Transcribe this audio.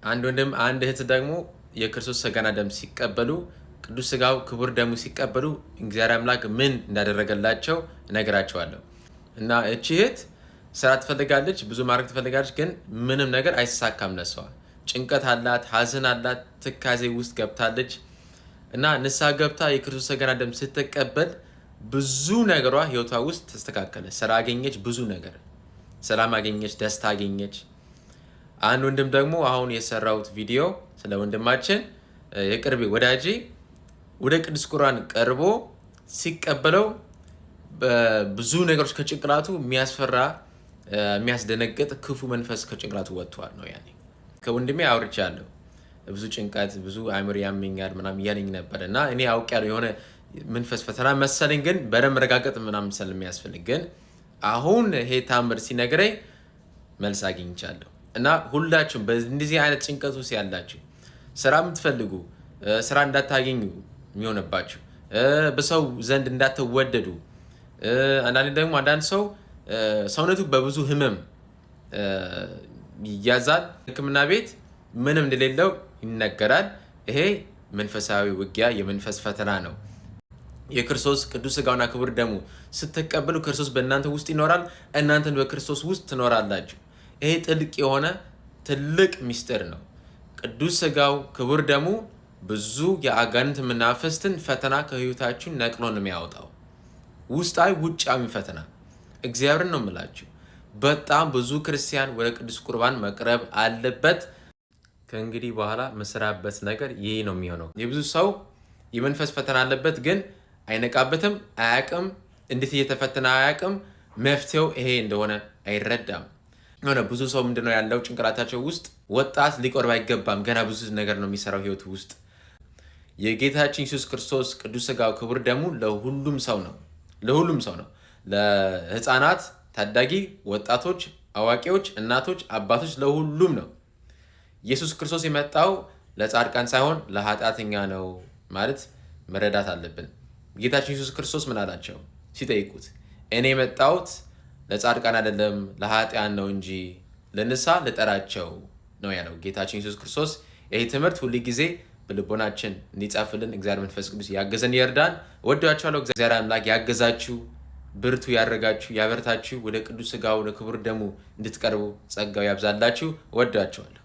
አንድ ወንድም አንድ እህት ደግሞ የክርስቶስ ሥጋና ደም ሲቀበሉ፣ ቅዱስ ሥጋው ክቡር ደሙ ሲቀበሉ እግዚአብሔር አምላክ ምን እንዳደረገላቸው እነግራቸዋለሁ። እና እቺ እህት ስራ ትፈልጋለች፣ ብዙ ማድረግ ትፈልጋለች፣ ግን ምንም ነገር አይሳካም ለሷ። ጭንቀት አላት፣ ሀዘን አላት፣ ትካዜ ውስጥ ገብታለች። እና ንስሐ ገብታ የክርስቶስ ሥጋና ደም ስትቀበል ብዙ ነገሯ ህይወቷ ውስጥ ተስተካከለ። ስራ አገኘች፣ ብዙ ነገር ሰላም አገኘች፣ ደስታ አገኘች። አንድ ወንድም ደግሞ አሁን የሰራሁት ቪዲዮ ስለ ወንድማችን የቅርቤ ወዳጄ ወደ ቅዱስ ቁርባን ቀርቦ ሲቀበለው ብዙ ነገሮች ከጭንቅላቱ የሚያስፈራ፣ የሚያስደነግጥ ክፉ መንፈስ ከጭንቅላቱ ወጥቷል ነው። ያኔ ከወንድሜ አውርቻለሁ። ብዙ ጭንቀት፣ ብዙ አእምሮ ያመኛል ምናምን እያለኝ ነበር እና እኔ አውቄያለሁ የሆነ መንፈስ ፈተና መሰለኝ፣ ግን በደንብ መረጋገጥ ምናምን ስለሚያስፈልግ ግን አሁን ይሄ ታምር ሲነግረኝ መልስ አግኝቻለሁ። እና ሁላችሁም በእንደዚህ አይነት ጭንቀት ውስጥ ያላችሁ፣ ስራ የምትፈልጉ ስራ እንዳታገኙ የሚሆንባችሁ፣ በሰው ዘንድ እንዳትወደዱ፣ አንዳንዴ ደግሞ አንዳንድ ሰው ሰውነቱ በብዙ ህመም ይያዛል። ሕክምና ቤት ምንም እንደሌለው ይነገራል። ይሄ መንፈሳዊ ውጊያ የመንፈስ ፈተና ነው። የክርስቶስ ቅዱስ ሥጋውና ክቡር ደሙ ስትቀበሉ ክርስቶስ በእናንተ ውስጥ ይኖራል፣ እናንተን በክርስቶስ ውስጥ ትኖራላችሁ። ይሄ ጥልቅ የሆነ ትልቅ ሚስጥር ነው። ቅዱስ ሥጋው ክቡር ደሙ ብዙ የአጋንንት መናፍስትን ፈተና ከህይወታችሁ ነቅሎ ነው የሚያወጣው። ውስጣዊ ውጫዊ ፈተና እግዚአብሔርን ነው የምላችሁ። በጣም ብዙ ክርስቲያን ወደ ቅዱስ ቁርባን መቅረብ አለበት። ከእንግዲህ በኋላ መስራበት ነገር ይህ ነው የሚሆነው። የብዙ ሰው የመንፈስ ፈተና አለበት፣ ግን አይነቃበትም፣ አያቅም፣ እንዴት እየተፈተነ አያቅም። መፍትሄው ይሄ እንደሆነ አይረዳም። ሆነ ብዙ ሰው ምንድነው ያለው ጭንቅላታቸው ውስጥ ወጣት ሊቆርብ አይገባም፣ ገና ብዙ ነገር ነው የሚሰራው ህይወት ውስጥ። የጌታችን ኢየሱስ ክርስቶስ ቅዱስ ሥጋው ክቡር ደሙ ለሁሉም ሰው ነው፣ ለሁሉም ሰው ነው። ለህፃናት፣ ታዳጊ፣ ወጣቶች፣ አዋቂዎች፣ እናቶች፣ አባቶች ለሁሉም ነው። ኢየሱስ ክርስቶስ የመጣው ለጻድቃን ሳይሆን ለኃጢአተኛ ነው ማለት መረዳት አለብን። ጌታችን ኢየሱስ ክርስቶስ ምን አላቸው ሲጠይቁት? እኔ የመጣሁት ለጻድቃን አይደለም ለኃጢያን ነው እንጂ ለንስሐ ልጠራቸው ነው ያለው ጌታችን ኢየሱስ ክርስቶስ። ይህ ትምህርት ሁል ጊዜ በልቦናችን እንዲጻፍልን እግዚአብሔር መንፈስ ቅዱስ ያገዘን ይርዳን። እወዳችኋለሁ። እግዚአብሔር አምላክ ያገዛችሁ፣ ብርቱ ያደረጋችሁ፣ ያበርታችሁ፣ ወደ ቅዱስ ሥጋው ወደ ክቡር ደሙ እንድትቀርቡ ጸጋው ያብዛላችሁ። እወዳችኋለሁ።